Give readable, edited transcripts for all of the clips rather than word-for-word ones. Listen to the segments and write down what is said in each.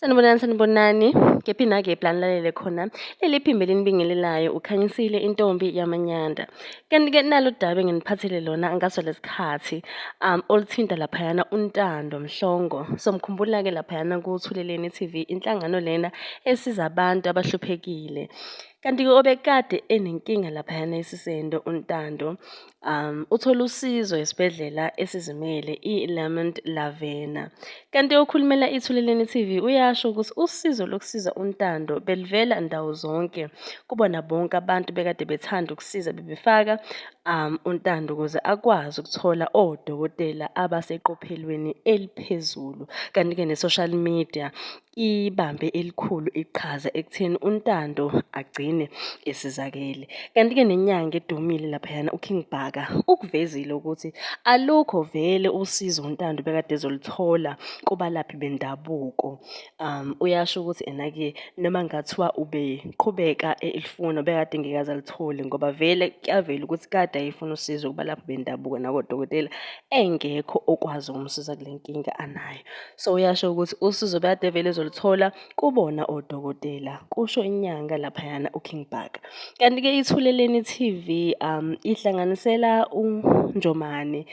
Sanibonani, sanibonani. Kephi nakephi la nilalele khona. Leli phimbo elinibingelelayo uKhanyisile intombi yaManyanda. Kanti-ke nalo daba enginiphathele lona ngaso lesikhathi oluthinta laphayana uNtando Mhlongo. So mkhumbula-ke laphayana kuThuleleni TV, inhlangano lena esiza abantu abahluphekile. Kanti-ke obekade enenkinga laphayana esisendo uNtando uthola usizo esibhedlela esizimele i-Lamont Lavena. Kanti okhulumela iThuleleni TV uyasho ukuthi usizo lokusiza uNtando belivela ndawo zonke kubona bonke abantu bekade bethanda ukusiza bebefaka uNtando ukuze akwazi ukuthola odokotela abaseqophelweni eliphezulu. Kanti-ke ne-social media ibambe elikhulu iqhaza ekutheni uNtando agcine esizakele. Kanti-ke nenyanga edumile laphayana uKing Bhaka ukuvezile ukuthi alukho vele usizo uNtando bekade ezoluthola kubalaphi bendabuko. Uyasho ukuthi ena-ke noma ngathiwa ubeqhubeka elifuna ubekade ngeke aze alithole ngoba vele kuyavela ukuthi kade ayefuna usizo kubalaphi bendabuko nakodokotela engekho okwazi ukumsiza kule nkinga anayo. So uyasho ukuthi usizo bekade vele ezoluthola kubona odokotela, kusho inyanga laphayana uKing Bhaka. Kanti-ke iThuleleni TV ihlanganisela uNjomane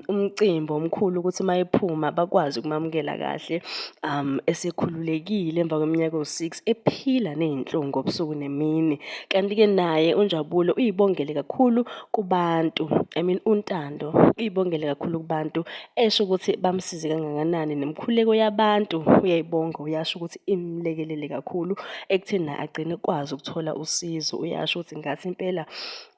umcimbi omkhulu ukuthi uma ephuma bakwazi ukumamukela kahle esekhululekile emva kweminyaka ewu-6 ephila ney'nhlungu ubusuku nemini. Kanti-ke naye uNjabulo uyibongele kakhulu kubantu, I mean uNtando uyibongele kakhulu kubantu esho ukuthi bamsize kangakanani nemikhuleko yabantu uyayibonga uyasho ukuthi imlekelele kakhulu ekutheni naye agcine ekwazi ukuthola usizo. Uyasho ukuthi ngathi impela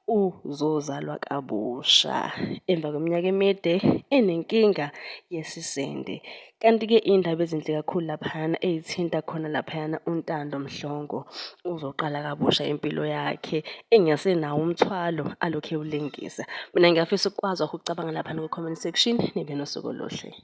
uzozalwa kabusha emva kweminyaka emide enenkinga yesisende. Kanti-ke iy'ndaba ezinhle kakhulu laphayana ey'thinta khona laphayana uNtando Mhlongo uzoqala kabusha impilo yakhe engasenawo umthwalo alokhu ewulengisa. Mina ngiyafisa ukukwazi ukucabanga laphana kwi-comment section nibe nosuku oluhle.